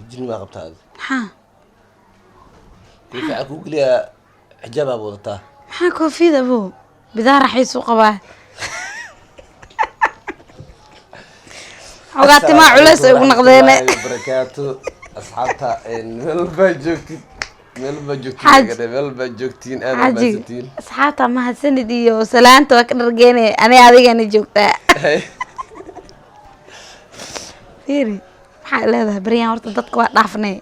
Jin maa qabtaa adi? Maxaa? Koofi waxaa kuu geliyaa, xijaabaa wadataa. Maxaa koofiyada, abow? Bidaar raxiis u qabaa, xogaa timaa culeys ay ugu noqdeene. Barakaatu asxaabta, meel baa joogtid, meel baa joogtiin. Xaaji. Meel baa joogtiin, aad xaaji mahadsantiin. Asxaabta mahadsanid iyo salaanta waa ka dhargeene, ani adigana joogtaa. Fiiri, maxaa leedahay baryaan? Horta dadka waa dhaafnay.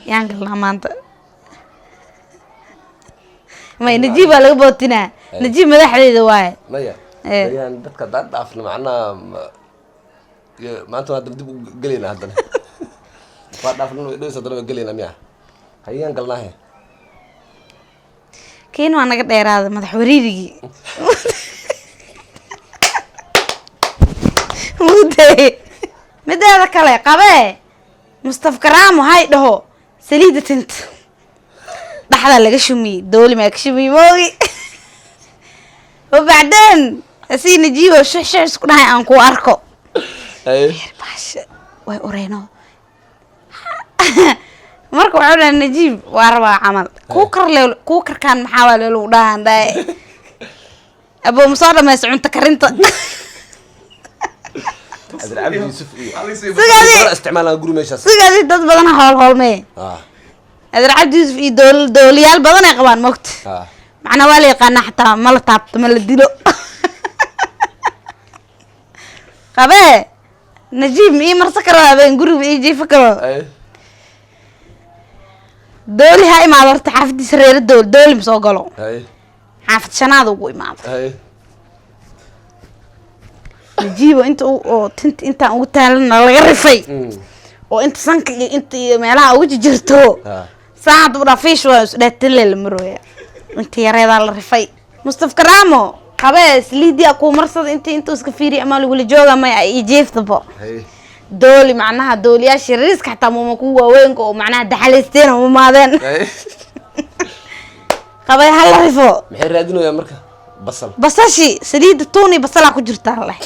Yaan galnaa maanta? May, Najiib baa laga bootinaa. Najiib madaxdeeda waaye. Maya. Baryaan dadka haddaan dhaafno, macnaha maanta waa dib u gelaynaa, haddana waa dhaafna, way dhows, haddana waa gelaynaa miya? Hayaan galnaahe. Kiin waa naga dheeraada madax wariirigii muday. Mideeda kale qabee, Mustaf Karaamo hay dhaho saliidda tinta dhaxda laga shumiyey, dooli maa ka shumiyey moogi. Wabacdeen asii Najiibo shux shux isku dhahay aan ku arko. Baasha way ureeno. Marka waxuu dhahay Najiib waa rabaa camal kuu kar le, kuu karkaan maxaa waa leelagu dhahaan dhahay. Abo, ma soo dhamaysa cunto karinta? Cabdi Cabdi Yuusuf iyo Sigaadi. hore isticmaalaan guri meeshaas. Sigaadi dad badan hool hoolmee. Adeer Cabdi Yuusuf iyo dool dooliyaal badan ay qabaan, mogta. Macnaa waa la yaqaanaa, xataa ma la taabto, ma la dilo. Qabee, Najiib ma ii marsan karo habeen guriga, ma ii jiifa karo? Dooli ha imaado horta xaafadiisa, reero dool dooli ma soo galo. Xaafad shanaad ugu imaado. Najiibo inta oo tinta intaan ugu taalana laga rifay oo inta sanka iyo inta iyo meelaha ugu jirto. Saacad u dhafiish waa isdheetinle la marooya, inta yareedaa la rifay. Mustaf Karaamo qabee, saliidia kuu marsada inta intuu iska fiiriya ama lagula jooga maya iyo jiiftabo. Dooli macnaha dooliyaasha yariiska xataa muma kuwa waaweynka oo macnaha daxalaysteen oo mumaadeen. Qabee, ha la rifo. Maxay raadinayaan marka? Basal? Basashi saliidda tuun iyo basalaa ku jirtaa leh.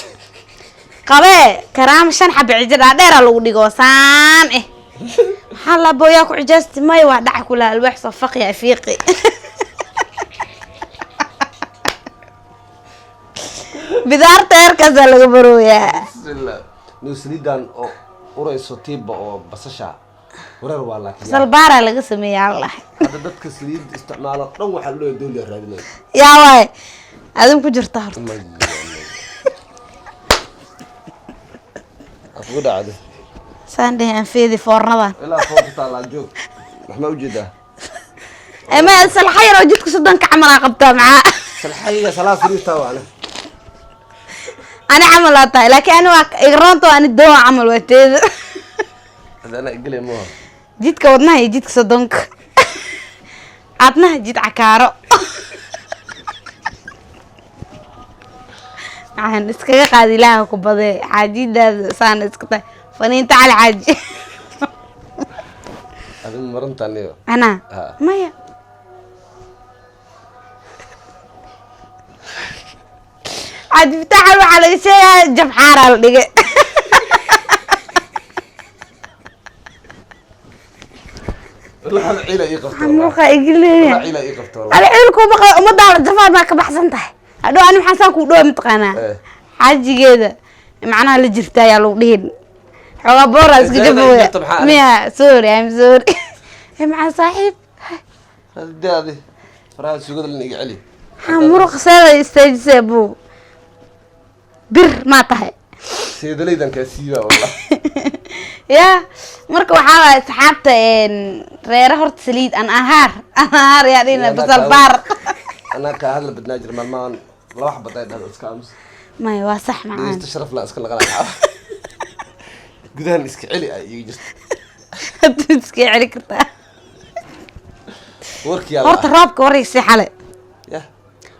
Qabee Karaamo, shan xaba cijo dhaadheeraa lagu dhigo saan eh. Maxaa la booyaa ku cijaasti? Maya, waa dhaca kula alwaax soo faqiya afiiqi. Bidaarta heerkaasaa laga barooyaa. Bismillah, no saliidan oo urayso tiiba oo basasha wareer waa, laakiin basal baaraa laga sameeyaa allah. Hadda dadka saliid isticmaalo dhan waxaa loo dooliya raadinaya. Yaa waay, adin ku jirta horta. Maya, kugu dhacday. Saan dhehe aan feedi foornadan. Ilaa foorta taalaa joog, wax ma ujeedaa? Ma salxa yar oo jidka 30-ka camal aa qabtaa maxaa? Salxayga salaa sariirtaa waana. Ani camal aa tahay, laakiin ani waa igroonto, ani doon camal waa teeda. Hada anaa igelay maaha. Jidka wadnaha iyo jidka 30-ka, adna jid cakaaro waxaan iskaga qaadi. Ilaaha ku badee xaajidaada saana iska tahay faniinta cali xaaji. Adi marantaan iyo anaa? Ha. Maya, xaaji Fitaaxal waxaa laga sheegaa jabxaaraa la dhigay. Wallahi hal ciila ii qabto. Muruqa igileeya. Wallahi ciila ii qabto wallahi. Ali ciilku maqa ummaddaada jafaad baa ka baxsan tahay hadhow. Ani maxaan saan kuu dhawa mataqaanaa? Xaajigeeda macnaha la jirta ayaa lagu dhihin xoogaa boora iska Zaida jafooya. jirta maxaa? Miya? Sorry, I'm sorry. Maxaa saaxiib? Hadii adi faraha sugada lin iga celi. Maxaa muruq seeda istaajisay buu bir maa tahay? Seedalaydan kaa siibaa wallah. Ya, marka waxaa waay asxaabta reere horta saliid an ahaar an ahaar yaa dhihina basal baar. Anaa kaa hadla badnaa jira maalmahan, laba xabad ay dhahdo iska aamus. Maya, waa sax macaan. Dhegeysta sharaf la iska laqalaa gudahan iska celi ay iiga jirta. Hadda iska celi kartaa. Warkiyaa. Horta roobka waraysi xale. Ya.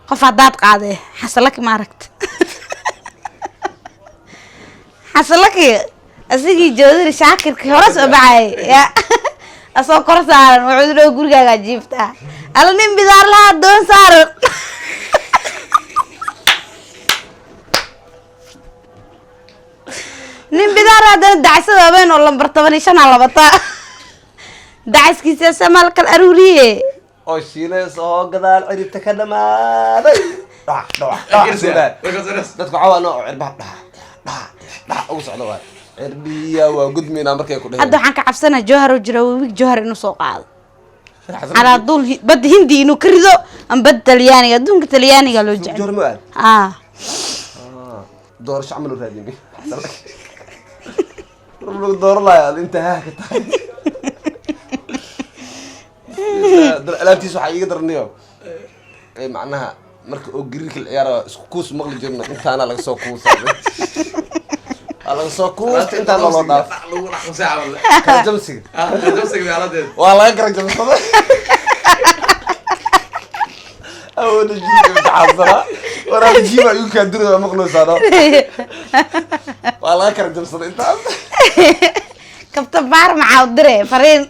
Qof haddaad qaadee xasalaki ma aragta? Xasalaki asigii joodari shaakirkii hore soo baxayay ya asoo kor saaran wuxuu dhow gurigaagaa jiiftaa alla nin bidaar lahaa doon saaran. Nin bidaar haddana dacsada habeen oo lambar 15 aa labataa, dacaskiisa samaal kal aruuriye. Oo shiilays oo gadaal ciribta ka dhamaaday, dhac dhac dhac soo dhaay. Dadku waxaa waa nooc cirbaha dhac dhac dhac ugu socda, waay cirbiya waa gudmaynaa markay ku dheheen. Hadda waxaan ka cabsanaa Jowhar oo jira, webiga Jowhar inuu soo qaado calaa duul badda Hindi inuu ka rido ama badda Talyaaniga, adduunka Talyaaniga loo jecel. Joor ma aad? Ah. Doorasho camal u raadimi lagu dooranaayo ad inta haah ka tahay. Alaabtiis waxaa iiga daraniyo macnaha marka oo gariirka la ciyaaro isku kuus maqli jirna, intaana laga soo kuusa, waa laga soo kuusta, intaana loo dhaaf. Lagu dhaqsay camal. Kala jamsiga. Ah, jamsiga aladeed. Waa laga kala jamsaday, awooda jiiba imtixaansanaa waraa jiiba igu kaaduraya maqleysaano, waa laga kala jamsaday intaas. Kabtan Baar maxaa u dire fariin?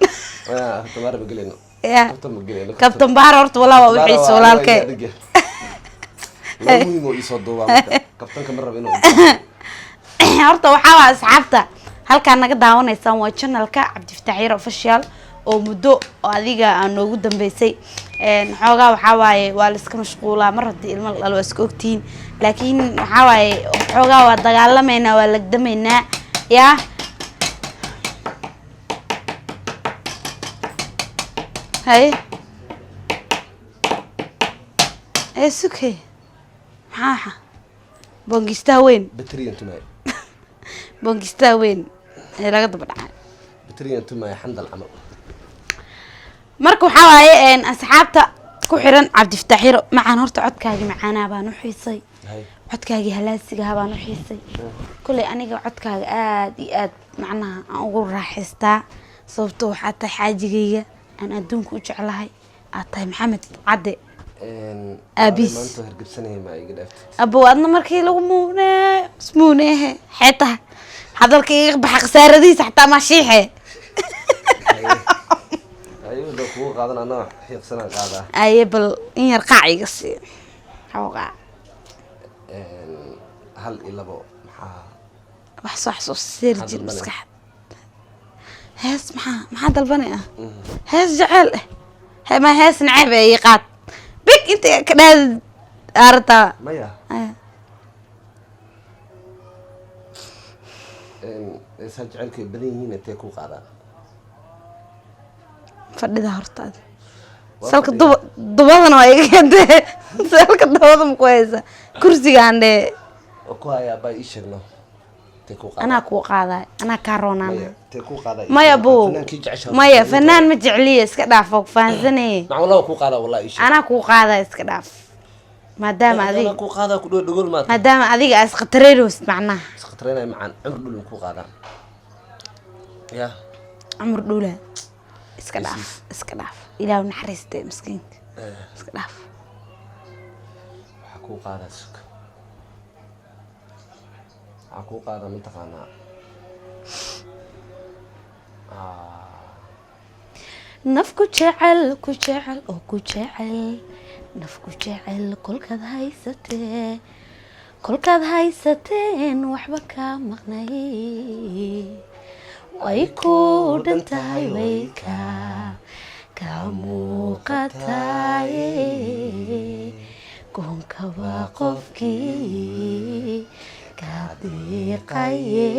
Kabtan Baar ma gelayno. Ya. Kabtan ma gelayno. Kabtan Baar horta walaa waa wixiisa walaalkee. Laba muhiim oo iisoo duubaa marka kabtanka ma rabo inuu Horta waxaa waa asxaabta halkaa naga daawanaysaan waa channelka Cabdifataax Yar Official, oo muddo oo adiga aan noogu dambeysay. Xoogaa waxaa waaye waa la iska mashquulaa mar haddii ilmo la dhalo, waa iska ogtihiin, laakiin waxaa waaye xoogaa waa dagaalamaynaa, waa lagdamaynaa. Yaa haye ee suke, maxaa waxa boongistaha weyn? Bateriyan tumaayo. Boongistaha weyn ee laga daba dhacay. Bateriyan tumaayo xandal camal. Marka waxaa waaye asxaabta ku xiran Cabdifataax Yaro macaan, horta codkaagii macaanaa baan u xiisay. Hay. Codkaagii halaasigaha baan u xiisay. Kolley aniga codkaaga aad iyo aad macnaha aan ugu raaxaystaa, sababtoo waxaa tahay xaajigayga aan adduunka u jeclahay, aad tahay Maxamed Cadde. Aabiis. Maanta hergebsanaya, ma iga dhaaftid? Abow, adna markii lagu muunee ismuuneehe xeetaha hadalka iga baxa khasaaradiisa xataa maa shiixe. Ayo da kugu qaadan, anaa xiiqsanaan qaadaa. Aye, bal in yar qaac iga sii xoogaa. Hal iyo labo maxaa? Wax soo xasuus seeri jir. Maxaa dalbanay? Maskaxda hees maxaa dalbanay? Ah, hees jecel eh. Ma hees neceb ee ii qaad big inta ka dhaadid aarataa. Maya. Heesaha jaceylka ay badan yihiin, intee ku qaadaa? Fadhida horta adi. Waa salka fadhiyaa. Duba dubadana waa iga keentee, salka dubada ma ku haysa kursigaan dhee? Oo ku hayaa baa, ii sheegno intee ku qaadaa. Anaa kuu qaadaay, anaa kaa roonaana. Maya, intee ku qaadaa ii Maya sheeg. bow. Fanaankii jeceshahay. Maya, fanaan ma jecliye, iska dhaaf oo fahansanaye. Macaan, wallah waa kuu qaadaa, wallahi ii sheeg. Anaa kuu qaadaya, iska dhaaf, maadaama anaa adiga kuu qaadaa ku dhow dhogol maata. Maadaama adiga aa iskhatareynaysid macnaha. Iskhatareynaya macaan, cumar dhul kuu qaadaa ya. Cumar dhuula iska dhaaf, iska dhaaf, Ilaahu naxariiste miskiinka iska dhaaf. Waxaa kuu qaadaa, sug, waxaa kuu qaadaa mataqaanaa. Naf ku jecel, ku jecel oo ku jecel, naf ku jecel kolkaad haysatee, kolkaad haysateen waxba kaa maqnay, way ku dhan tahay, way kaa muuqataye, goonkaba qofkii kaa diiqaye,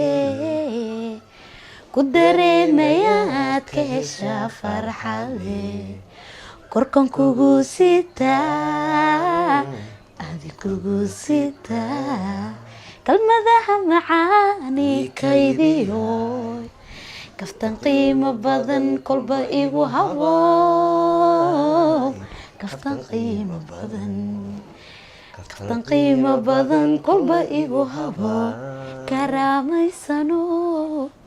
ku dareemayaad ka heshaa farxade, korkan kugu sitaa, adi kugu sitaa, kalmadaha macaani kaydiyo, kaftan qiimo badan kolba igu habo, kaftan qiimo badan, kaftan qiimo badan kolba igu habo, karaamaysano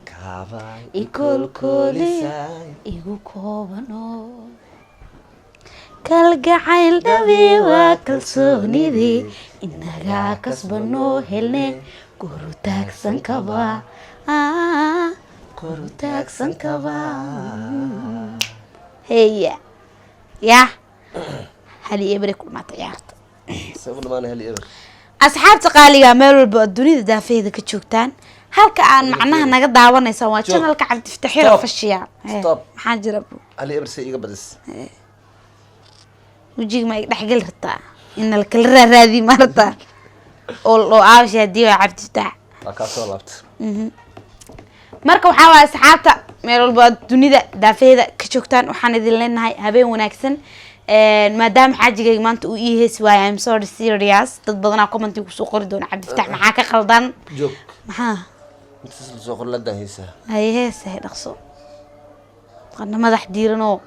kaabay ikolkooli igu koobano, kalgacayl dhabi waa kalsoonidii inagaa kasbanoo helne, koru taagsan kaba. Ah, koru taagsan kaba. Heya yah, 1-0 ku dhamaatay ciyaarta. Se u dhamaanay 1-0? Asxaabta qaaliga, meel walba oo dunida daafaheeda ka joogtaan, halka aan macnaha naga daawanaysaan waa Joog. channelka Cabdifataax Yar Stop. Official. Stop. Maxaa jira, bu? Ali eberse iga badis. Wejiga ma iga dhexgeli rabtaa? In la kala raaraadi ma rabtaa? Oo aawasha hadii waa Cabdifataax. Waa kaa soo laabta. Marka waxaa waaya, asxaabta meel walba aad dunida daafaheeda ka joogtaan, waxaan idin leenahay habeen wanaagsan. Maadaama xaajigayga maanta uu ii heesi waayo, I'm sorry, serious. Dad badanaa commenti kusoo qori doona, "Cabdifataax, maxaa ka qaldan?" Joog. Maxaa? Intaas la soo qor la daahaysaa. Haye, heesahay, dhaqso, qana madax diiranoo.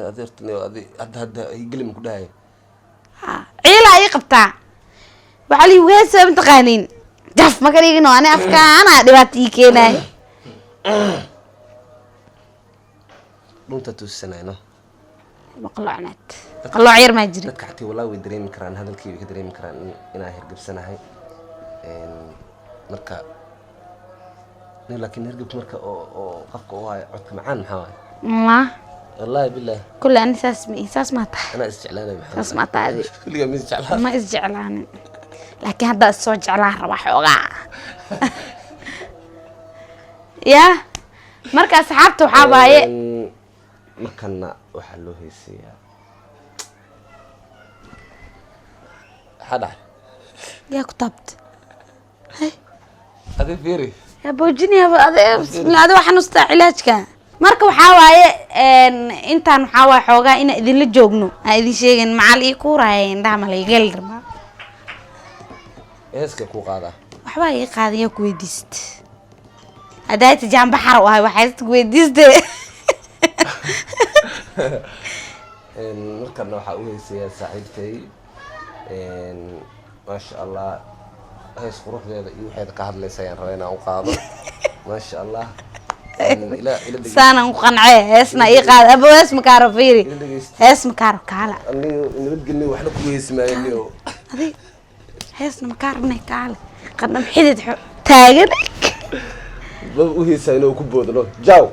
Adeertan adi hadda gelima ku dhahaya. Ha, ciilaa ii qabtaa. Waxaa liigu heesa, mataqaaniin, jaf ma ka dhigino ani afkaana dhibaato ii keenaayo. Dhunta tuusanayno. Maqloocnaad, qalooc yar maa jira. Dadka xatii walaa way dareemi karaan, hadalkii way ka dareemi karaan inaan hergebsanahay. Marka laakiin hergebka marka oo qofka u hayo codka macaan, maxaa waaye? Ma Wallaahi billaah. Kulle ani saas ma saas maa tahay. Anaa isjeclaanay, maxaa? Saas maa tahay adi. Kulligaa ma isjeclaa. Ma isjeclaanin, laakiin haddaa is soo jeclaan rabaa xoogaa ya. Marka asxaabta waxaa waaye, Markana waxaa loo heesayaa, maxaa dhacay? Yaa ku taabta? Adi fiiri. Yaa boojinayaba ade? Bismillah, adi waa xanuustaa cilaajka. Marka waxaa waaye, intaan waxaa waaye xoogaa inaan idinla joogno aan idin sheegin macal ii kuuraya indhaha ma laigeli rabaa. Heeska kuu qaadaa. Waxbaa ii qaaday, yaa ku weydiist? Hadaayta jaanbaxar u ahay, waxaa ku weydiiste. Markana waxaa u heesayaa saaxiibtay. Maasha Allah, hees quruxdeeda iyo waxeeda ka hadlaysa ayaan rabaa inaan u qaado, maasha Allah. Ila dhegeysta. Saanaan ku qancee, heesna ii qaada abo, hees makaaro fiiri. Ila dhegeysta. Hees makaaro, kaala. Aniga nabadgelniyo waxna kugu heesi maayo niyo. Adi heesna makaa rabnay, kaale, qandham xidid taagan. Maba u heesaa inuu ku boodno jaw.